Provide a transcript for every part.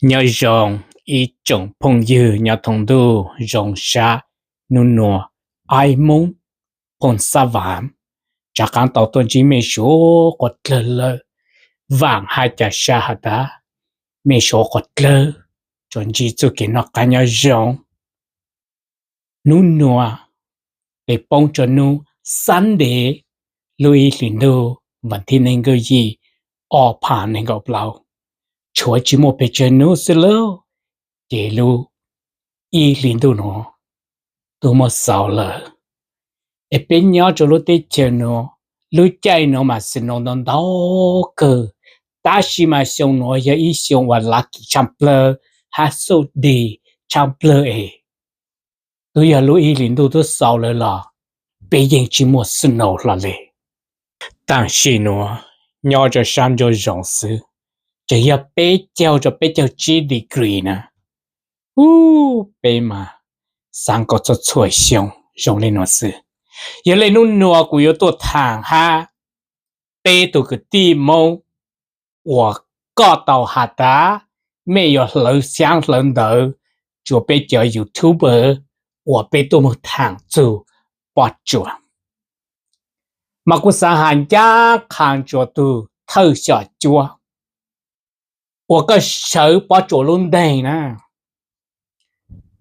Nyob zoo ib tsoom phooj ywg nyob thoob ntuj, zoo sab hnub nua, aib Hmoob phooj xab vam, rov qab tau tuaj ntsib mej suav quas dlawg lawm. Vaam hab ca sab has tas mej suav quas dlawg tsuas ntsib txuj kev noj qaab nyob zoo. Nub nua peb poob rua nub Sunday, lub ib hlis ntuj vas thib neeg nkaum yim, ob phav neeg nkaum plaub, tshuav tsi muaj pes tsawg nub xwb lauj, ces lub ib hlis ntuj nuav tub muab xaus lawm. Es peb nyob rua lub teb chaws nuav, lub caij nuav mas snow ntau ntau kawg, tab sis mas xyoo nuav yog ib xyoo uas lucky tshaaj plawg hab xub dig tshaaj plawg es tub yog lub ib hlis ntuj tub xaus lawm los peb yeej tsi muaj snow hlo le. Tam sim nuav nyob rua sab ntsuab zoov xwb, tseem yog peb caug rua peb caug tsib degree na. Ub, peb mas xaav kom txhua txhua xyoo zoo le nuav xwb. Yog le nub nua kuv yuav tuaj thaam hab peb tug kwv tij Moob uas koj tau has tas mej yuav hlawv xyaab hlawv ntawv rua peb cov YouTuber uas peb tuaj moog thaam txug Pob Tsuas. Mas kuv xaav has ncaab qha rua tug thawj xyom cuab uas koj sawv Pob Tsuas lub nteeg na,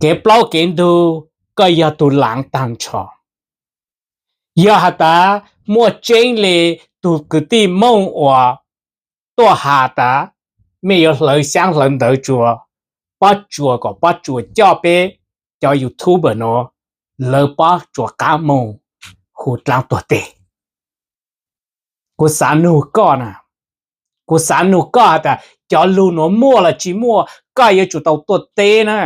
kev plaub kev ntug koj yog tug laav taag nrho. Yog has tas muaj tseeb le tug kwv tij Moob uas tuaj has tas mej yuav hlawv xyaab hlawv ntawv rua Pob Tsuas kom Pob Tsuas coj peb cov YouTuber nuav lawv Pob Tsuas qaab moog hu dlaab tuag teg. Kuv xaav nug koj na, kuv xaav nug koj has tas cov lug nuav muaj los tsi muaj, koj yuav tsum tau tuaj teb na.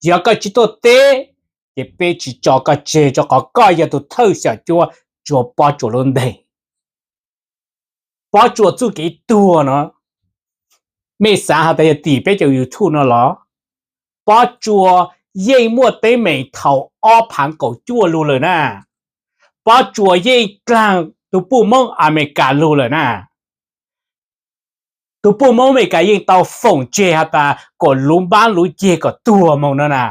Yog koj tsi tuaj teb, ces peb tsi tso koj tseg rua qhov koj yog tug thawj xyom cuab rua Pob Tsuas lub nteeg. Pob Tsuas txuj kev tuag nuav, mej xaav has tas yog tim peb cov YouTube nuav los? Pob Tsuas yeej muaj teeb meem thaum ob phaav kaum cuaj lug lawm na. Pob Tsuas yeej dlaag tug puj Moob Amelikas lug lawm na. Tug puj Moob Amelikas yeej tau foom tseg has tas kom luv npaab luv ceg kom tuag moog no na.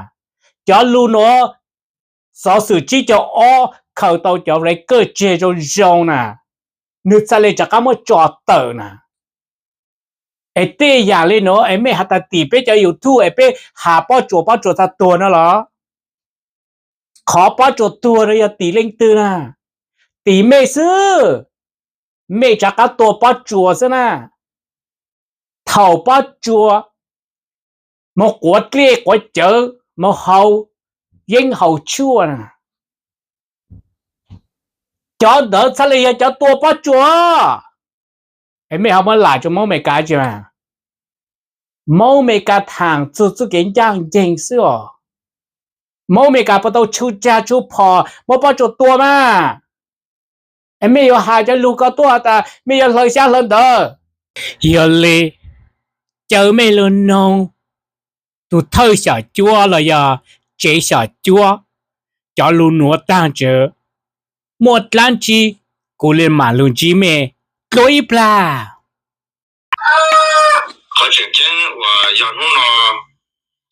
Cov lug nuav, xov xwm tsib caug ob khaws tau cov America tseg zoo zoo na, nwg txhaj le rov qaab muab tso tawm na. Es tej yaam le nuav es mej has tas tim peb cov YouTube es peb has Pob Tsuas, Pob Tsuas txhaj tuag no los? Qhov Pob Tsuas tuag no yog tim leej twg na? Tim mej xwb. Mej rov qaab tua Pob Tsuas xwb na. Thaum Pob Tsuas moog quav dlej quav cawv, moog haus yeeb haus tshuaj na, cov ntawd txhaj le yog cov tua Pob Tsuas. Es mej ho muab lam rua Moob Amelikas tsi mas? Moob Amelikas thaam txug txuj kev ncaaj nceeg xwb os. Moob Amelikas puas tau tshu cag tshu phom muab Pob Tsuas tua mas? Es mej yuav has cov lug ko tuaj has tas mej yuav hlawv xyaab hlawv ntawv. Yog le, caw mej lug noog tug thawj xyom cuab los yog tsev xyom cuab cov lug nuav taag ntawd, muaj dlaab tsi kuv le maam lug ntsib mej dlua ib plag. Qhov tseem ceeb uas yog hnub no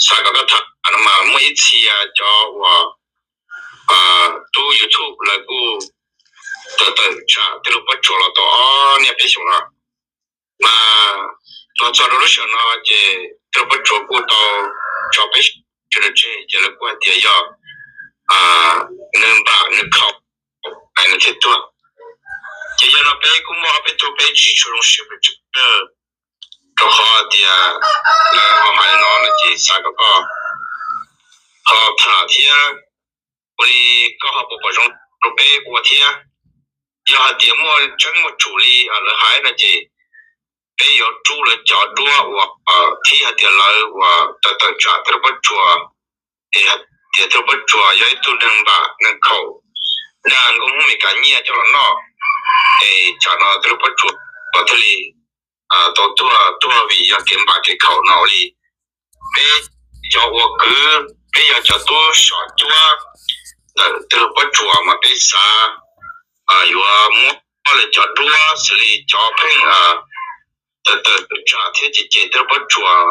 xav kom koj tham no mas muaj ib txhia cov uas tub YouTube lawv kuj tawm tawm tsam tij laug Pob Tsuas los tau ob niaj peb xyoos no. Mas los txog rau lub sij hawm no ces tij laug Pob Tsuas kuj tau tso peb sawv daws tseg ces lawv kuj hais tias yog nws npam nws khaum es nws thiaj tuag. Ces yog no peb kuj muaj ob peb tug peb tsis tshua zoo siab pes tsawg, rau qhov tias lawv ho hais li no no ces xav kom koj ho tham thiab, ua li koj ho puas pom zoo rau peb ua thiab. Yog hais tias muaj tseeb muaj tsum li lawv hais no ces peb yuav rub lawv cov duab uas thib hais tias lawv uas tawm tawm tsam tij laug Pob Tsuas, es hais tias tij laug Pob Tsuas yog ib tug neeg npam neeg khaum, dag nkauj Hmoob Amelikas nyiaj coj los noj, es tsam no tij laug Pob Tsuas thiaj li tau tuag tuag vim yog kev npam kev khaum no li. Peb cov ua kwv, peb yog cov tub xyom cuab ntawm tij laug Pob Tsuas mas peb xav yuav muab lawv cov duab xws li cov pheej tawm tawm tsam thiab cem cem tij laug Pob Tsuas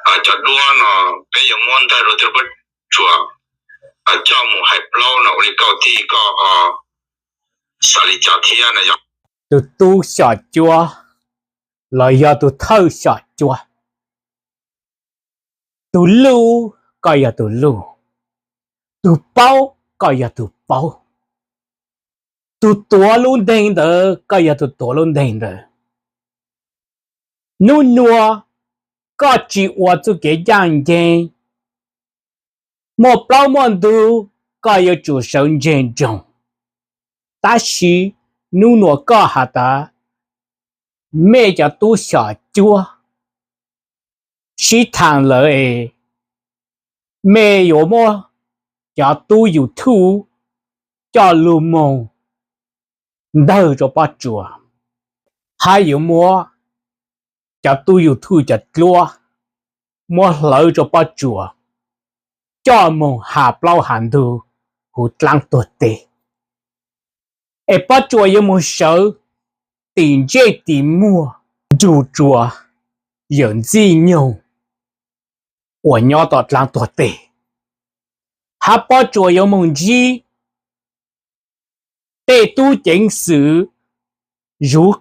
Cov duab no peb yuav muab ntawg rau tej pob tsuas coj mus hais plaub no ua li koj tij koj ho xav li cas thiab no yog? Tus tub xyom cuab los yog tus thawj xyom cuab? Tus luj koj yog tus luj, tus paub koj yog tus paub, tus tuav lub nteeg ntawd koj yog tus tuav lub nteeg ntawd. Hnub nua koj tsis ua txuj kev ncaj ncees, muaj plaub muaj ntug koj yuav tsum sawv ntseg nroog. Tab sis hnub nua koj has tas, mej cov tub xyom cuab sib thaam lawm es mej yuav muab cov tub YouTube coj lug moog ntawg rua pob tsuas, hab yuav muab cov tub YouTube cov dluab muab hlawv rua pob tsuas coj moog has plaub has ntug huv dlaab tuag teg. Es pob tsuas yuav moog sawv tim ntsej tim muag nrug rua yawm ntxwg nyoog uas nyob tom dlaab tuag teg, hab pob tsuas yuav moog ntsib tej tub ceev xwm zuv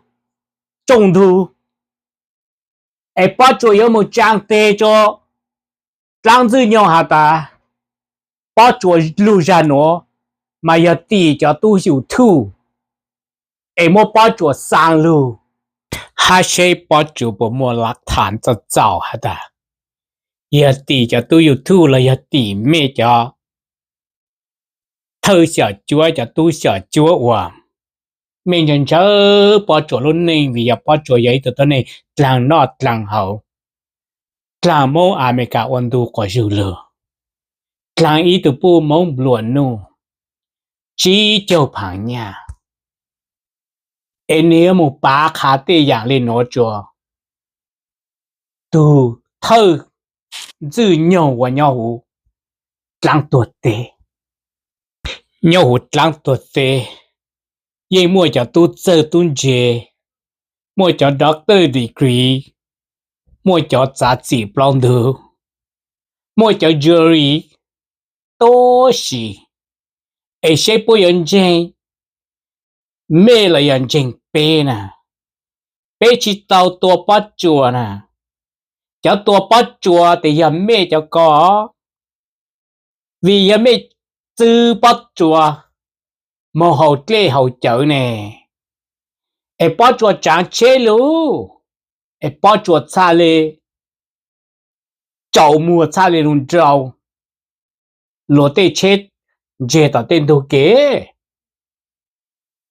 tsooj ntug, es pob tsuas yuav moog tsaa teg rua dlaab ntxwg nyoog has tas, pob tsuas lug zag nuav mas yog tim cov tub YouTube es muab pob tsuas xaa lug, hab seb pob tsuas puas muaj lav tham txaus txaus has tas yog tim cov tub YouTube los yog tim mej cov thawj xyom cuab cov tub xyom cuab uas mej ntshaw ntshaw pob tsuas lub neej vim yog pob tsuas yog ib tug tuab neeg dlaag noj dlaag haus, dlaag Moob Amelikas ua ntu quas zug lug, dlaag ib tug puj Moob nplua nuj tsib caug phav nyaj, es nwg yuav moog pav qha tej yaam le nuav rua tug thawj ntxwg nyoog uas nyob huv dlaab tuag teg. Nyob huv dlaab tuag teg yeej muaj cov tub txawj tub ntse, muaj cov doctor degree, muaj cov txav txim plaub ntug, muaj cov jury tuab si, es seb puab yuav ntseeg mej los yog ntseeg peb na. Peb tsis tau tua pob tsuas na, cov tua pob tsuas tes yog mej cov ko, vim yog mej txwv pob tsuas moog haus dlej haus cawv ne, es pob tsuas tsaav tsheb lug, es pob tsuas txhaj le tsaus muag txhaj le lug nrau luag tej tsheb ntseg tom tej ntug kev.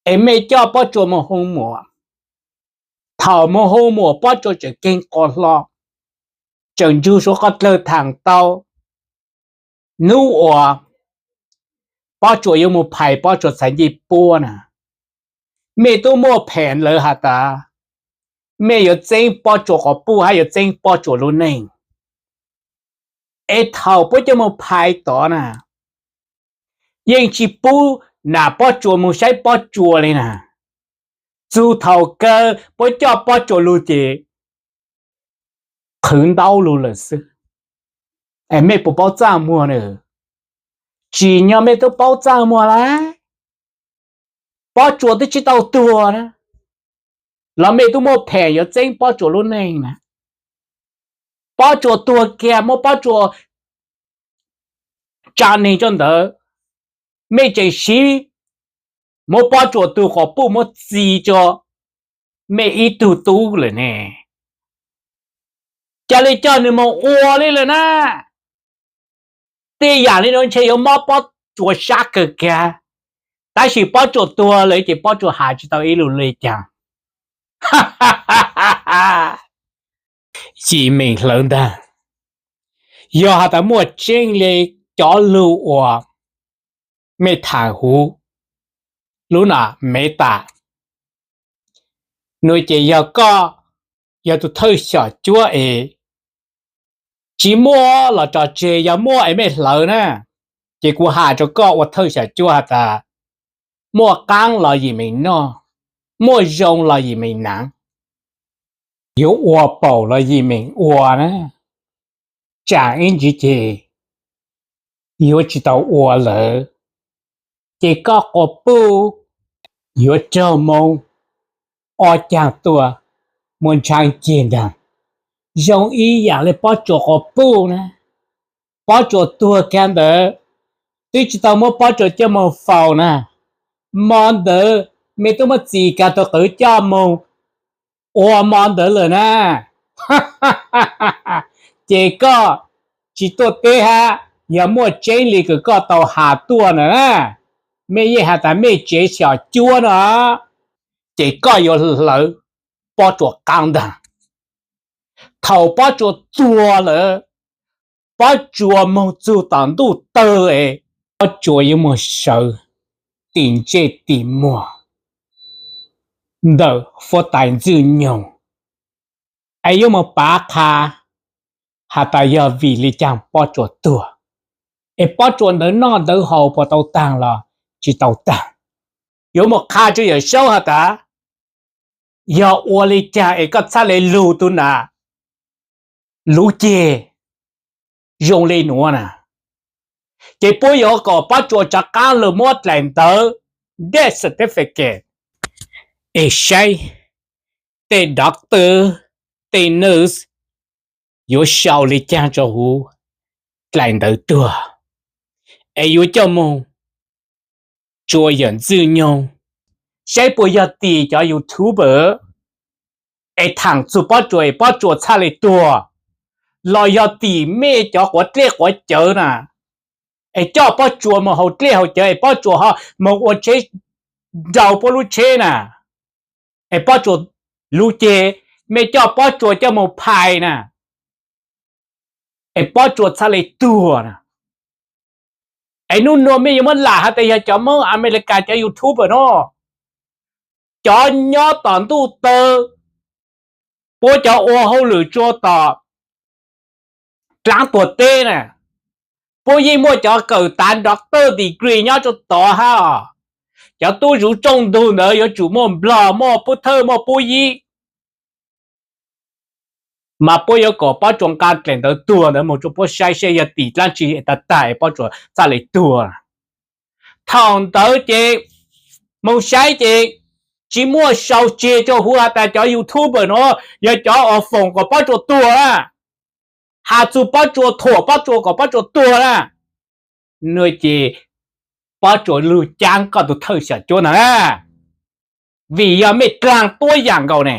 Es mej coj pob tsuas moog hu muam, thaum moog hu muam pob tsuas tseem keeg quas hlo, tseem nrug suav qhov dlawg thaam tau. Hnub uas pob tsuas yuav moog phais pob tsuas txhais ncej puab na, mej tub muaj phem lawv has tas mej yuav txeeb pob tsuas quas puj hab yuav txeeb pob tsuas lub neej. Es thaum puab coj moog phais tod na, yeej tsis pub nam pob tsuas moog saib pob tsuas li na. Txug thaum kawg puab coj pob tsuas lug ces qhwv ntaub lug lawm xwb. Es mej puas paub txaj muag na? Tsim nyog mej tub paub txaj muag lawm. Pob tsuas twb tsis tau tuag na, los mej tub muaj phem yuav txeeb pob tsuas lub neej na. Pob tsuas tuag kiag muab pob tsuas tsa neeg rua ntawd, mej tseem siv muab pob tsuas tug quas puj muab txi rua mej ib tug tub lawm ne. Ca le coj nws moog ua li lawm na. Tej yaam le nuav ntshe yuav mob pob tsuas sab kawg kiag, tab sis pob tsuas tuag lawm ces pob tsuas has tsis tau ib lus le caag. Yim meem hlawv ntag, yog has tas muaj tseeb le cov lug uas mej thaam huv lub nam Meta, nws ces yog koj yog tug thawj xyom cuab es tsis muaj los tso tseg, yog muaj es mej hlawv na, ces kuv has rua koj ua thawj xyom cuab has tas muaj qaab los yim meem noj, muaj zoo los yim meem naav, yuav ua paum los yim meem ua na. tsam ib ntsis ces yuav tsis tau ua lawm, ces koj quas puj yuav raug moo ob caag tuaj muaj ntshav ceg nraag, zoo ib yaam le Pob Tsuas quas puj na. Pob Tsuas tuag kag ntawd, twb tsis tau muab Pob Tsuas coj moog faus na, mo ntawd mej twb muab txi kag tug qwv coj moog ua mo ntawd lawm na. Ces koj tsis tuaj teb hab, yog muaj tseeb le kws koj tau has tuaj na, mej yeej has tas mej tsev xyom cuab no, ces koj yuav hlawv Pob Tsuas qaab ntaag. Thaum Pob Tsuas tuag lawm, Pob Tsuas moog txug tom ntuj tawg es Pob Tsuas yuav moog sawv tim ntsej tim muag ntawm huab tais Ntxwg Nyoog, es yuav moog pav qha has tas yog vim le caag Pob Tsuas tuag, es Pob Tsuas ntawv noj ntawv haus puas tau taag los tsis tau taag. Yuav moog qha tsua Yawm Saub has tas yog ua le caag es koj txhaj le lug tug nam luv ceg zoo le nuav na. Ces puab yuav kom Pob Tsuas rov qaab lug muab dlaim ntawv death certificate es saib tej doctor, tej nurse yuav sau le caag rua huv dlaim ntawv tuag, es yuav coj moog tsua Yawm Ntxwg Nyoog saib puas yog tim cov YouTuber es thaam txug Pob Tsuas es Pob Tsuas txhaj le tuag, los yog tim mej cov quav dlej quav cawv na, es coj Pob Tsuas moog haus dlej haus cawv es Pob Tsuas ho moog ua tsheb nrau puab lub tsheb na, es Pob Tsuas luv ceg, mej coj Pob Tsuas coj moog phais na, es Pob Tsuas txhaj le tuag na. Es nub nuav mej yuav muab lam has tas yog cov Moob Amelikas cov YouTuber no, cov nyob tom ntuj tawg, puab cov ua hauj lwm tsua tom dlaab tuag teb na, puab yeej muaj cov kawm tav doctor degree nyob tsua tod hab os. Cov tub zuv tsooj ntug ntawd yuav tsum muaj nplog, muaj pub thawj, muaj pub yib, mas puab yuav kom Pob Tsuas nqaa dlaim ntawv tuag ntawd moog tsua puab saib saib yog tim dlaab tsi tag tag es Pob Tsuas txhaj le tuag. Thaum ntawd ces moog saib ces tsis muaj sau tseg tsua huv has tas cov YouTuber nuav yog cov uas foom kom Pob Tsuas tuag na, has txug Pob Tsuas, thuam Pob Tsuas kom Pob Tsuas tuag na. Nua ces Pob Tsuas lug caab koj tug thawj xyom cuab ntag na, vim yog mej dlaag tuab yaam nkaus ne.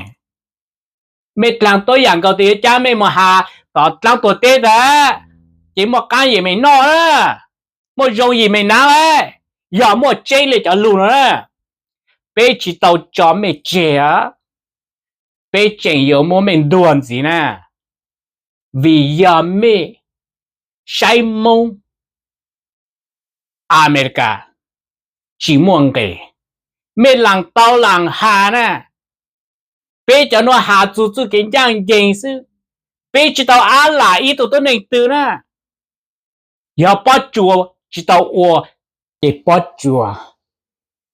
Mej dlaag tuab yaam nkaus tes yuav caab mej moog has tom dlaab tuag teb tag, ces muaj qaab yim mej noj na, muaj zoo yim mej naav la. Yog muaj tseeb le cov lug nuav na, peb tsis tau tso mej tseg, peb tseem yuav muab mej ntuag ntxiv na, vim yog mej saib Moob Amelikas tsis muaj nqis. Mej laam tau laam has na, peb cov nuav has txug txuj kev ncaaj nceeg xwb, peb tsis tau ab lam ib tug tuab neeg twg na. Yog Pob Tsuas tsis tau ua, ces Pob Tsuas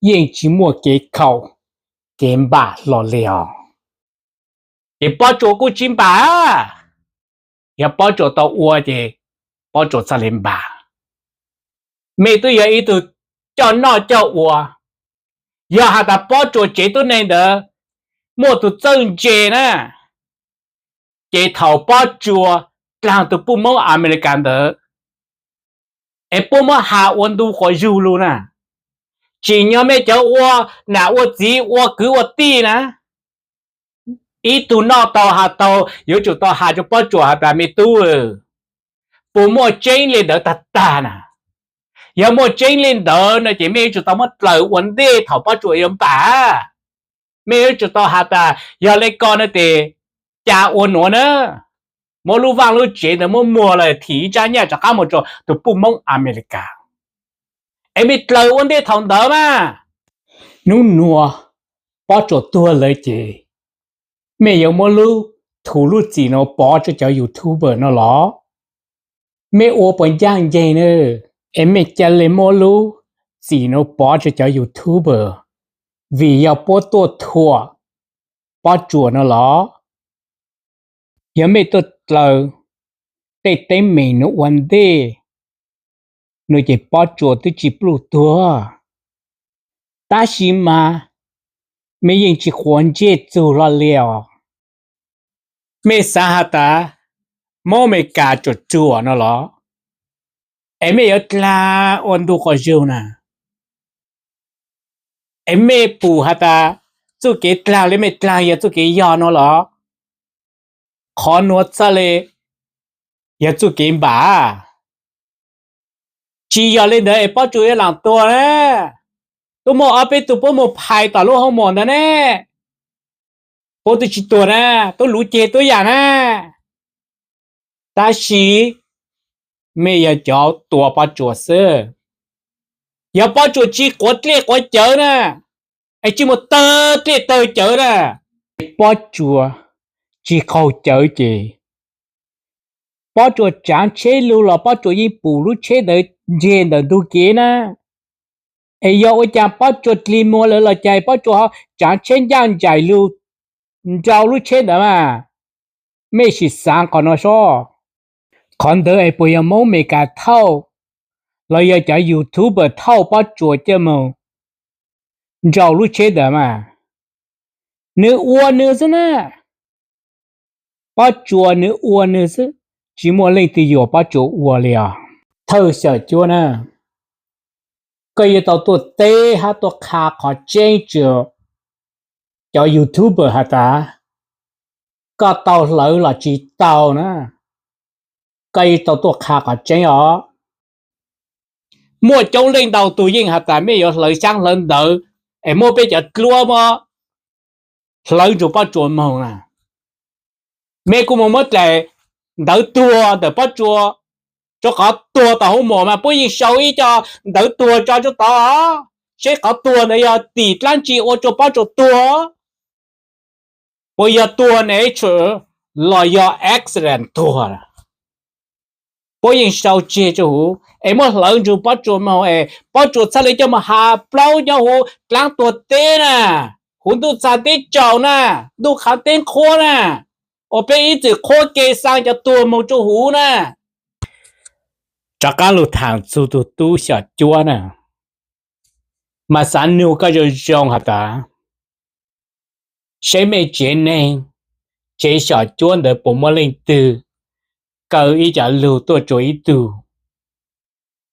yeej tsis muaj kev khaum kev npam hlo li os. Ces Pob Tsuas kuj tsis npam, yog Pob Tsuas tau ua ces Pob Tsuas txhaj le npam. Mej twb yog ib tug coj noj coj ua, yog has tas Pob Tsuas tsev tuab neeg ntawd muaj tug txawj ntse na, ces thaum Pob Tsuas dlaag tug puj Moob Amelikas ntawd, es puab muab has ua ntu quas zug lug na, tsim nyog mej cov ua nam ua txiv ua kwv ua tij na, ib tug noj tau has tau, yuav tsum tau has rua Pob Tsuas has tas me tub, puas muaj tseeb le ntawd tag tag na? Yog muaj tseeb le ntawd no ces mej yuav tsum tau muab dlaws ua ntej thaum Pob Tsuas yuav npam. Mej yuav tsum tau has tas yog le ko no tes ca ua nuav na, muab lub vaaj lub tsev ntawd muab muag lawm thim ib tsab nyaj rov qab moog rua tug puj Moob Amelikas, es mej dlaws ua ntej thaum ntawd mas. Nub nuav Pob Tsuas tuag lawm ces mej yuav muab lub, tug lub txim nuav pov tsua cov YouTuber no los? Mej ua puas ncaaj nceeg na? Es mej ca le muab lub txim nuav pov tsua cov YouTuber, vim yog puab tuaj thuam Pob Tsuas no los? Yog mej tuaj dlaws tej teeb meem nws ua ntej, nws ces Pob Tsuas twb tsis pluj tuag. Tab sis mas mej yeej tsis quav ntsej txug hlo li os. Mej xaav has tas Moob Amelikas tsuam tsuam no los, es mej yuav dlaag ua ntu quas zug na? Es mej pum has tas txuj kev dlaag le mej dlaag yog txuj kev yog no los? Qhov nuav txhaj le yog txuj kev npam. Tsis yog le ntawd es Pob Tsuas yuav laam tuag na. Tub muaj ob peb tug puab moog phais tom lub hoo mom ntawd ne, puab twb tsis tuag na, tub luv ceg tuab yaam na. Tab sis mej yog cov tua Pob Tsuas xwb. Yog Pob Tsuas tsis quav dlej quav cawv na, es tsis muaj tawg dlej tawg cawv na, Pob Tsuas tsis qaug cawv ces Pob Tsuas tsaav tsheb lug los Pob Tsuas yeej pum lub tsheb ntawd ntseg ntawm ntug kev na. Es yog ua caag Pob Tsuas dlig muag lawm los caag Pob Tsuas ho tsaav tsheb ncaaj ncaim lug nrau lub tsheb ntawd mas? Mej sim xaav qhov no sob. Qhov ntawd es puas yog Moob Amelikas thauj los yog cov YouTuber thauj Pob Tsuas coj moog nrau lub tsheb ntawd mas? Nws ua nws xwb na. Pob Tsuas nws ua nws xwb, tsis muaj leej twg yuam Pob Tsuas ua li os. Thawj Xyom Cuab na, koj yuav tau tuaj teb hab tuaj qha qhov tseeb tsua cov YouTuber has tas koj tau hlawv los tsis tau na. Koj yuav tau tuaj qha qhov tseeb os. Muaj coob leej ntau tug yeej has tas mej yuav hlawv xyaab hlawv ntawv es muab peb cov dluab muab hlawv nrug Pob Tsuas moog na. Mej kuj moog muab dlaim ntawv tuag ntawm Pob Tsuas, rua qhov tuag tom hoo mom mas puab yeej sau ib co ntawv tuag tso rua tod, seb qhov tuag ntawd yog tim dlaab tsi ua rua Pob Tsuas tuag. Puas yog tuag nature los yog accident tuag? Puab yeej sau tseg rua huv es muab hlawv nrug Pob Tsuas moog es Pob Tsuas txhaj le coj moog has plaub nyob huv dlaab tuag teb na, huv ntuj txag teb tsaus na, ntuj qhav teb qhuab na, uas peb ib txwm qhuab ke xaa cov tuag moog rua huv na. Rov qaab lug thaam txug tug tub Xyom Cuab na, mas xaav nug koj zoo zoo has tas, seb mej tsev neeg, tsev Xyom Cuab ntawd puas muaj leej twg kaw ib co lug tuaj rua ib tug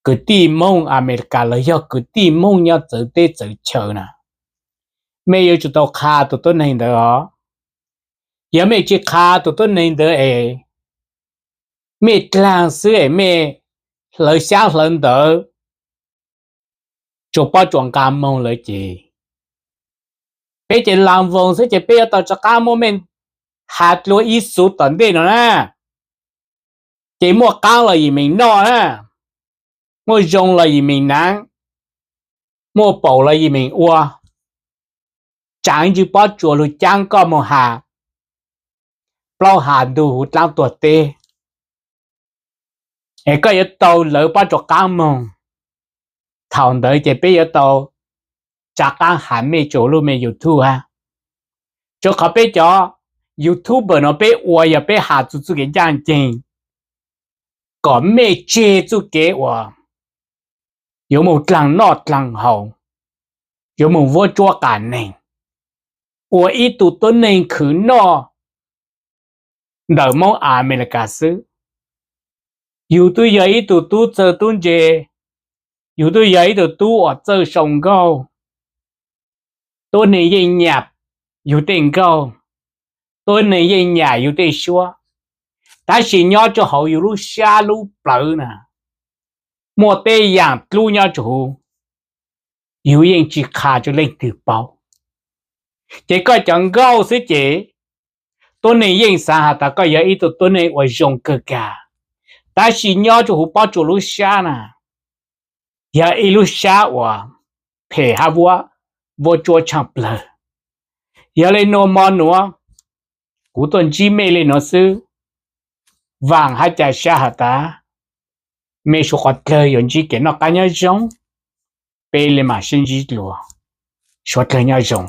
kwv tij Moob Amelikas los yog kwv tij Moob nyob txawv teb txawv chaw na? Mej yuav tsum tau qha tug tuab neeg ntawd os. Yog mej tsis qha tug tuab neeg ntawd es mej dlaag xwb es mej hlawv xyaab hlawv ntawv rua Pob Tsuas nqaa moog lawm ces peb ces laa voos xwb ces peb yuav tau rov qaab muab mej has dlua ib xuv tom ntej no na. Ces muaj qaab los yim meem noj na, muaj zoo los yim meem naav, muaj paum los yim meem ua. Tsaav ib ntsis Pob Tsuas lug caab koj moog has plaub has ntug huv dlaab tuag teb, es koj yuav tau lawv Pob Tsuas qaab moog. Thaum ntawd ces peb yuav tau rov qaab has mej rua lub mej YouTube hab. Rua qhov peb cov YouTuber no peb ua yog peb has txug txuj kev ncaaj nceeg kom mej tseg txuj kev uas yuav moog dlaag noj dlaag haus, yuav moog vuab tsuab qas neeg, ua ib tug tuab neeg khwv noj ntawm Moob Amelikas xwb. Yug twb yog ib tug tub txawj tub ntse, yug twb yog ib tug tub uas txawj sau nkauj. Tuab neeg yeej nyam yug tej nkauj, tuab neeg yeej nyam yug tej suab, tab sis nyob rua hauv yug lub sab lub plawv na, muaj tej yaam dlub nyob rua huv, yug yeej tsis qha rua leej twg paub. Ces koj cov nkauj xwb ces tuab neeg yeej xaav has tas koj yog ib tug tuab neeg uas zoo kawg kag, tab sis nyob rua huv Pob Tsuas lub sab na, yog ib lub sab uas phem hab vuab, vuab tsuab tshaaj plawg. Yog le nuav mo nuav, kuv tuaj ntsib mej le nuav xwb, vaam hab ca sab has tas mej suav qhov dlawg yuav ntsib kev noj qaab nyob zoo, peb le maam sib ntsib dlua, suav dlawg nyob zoo.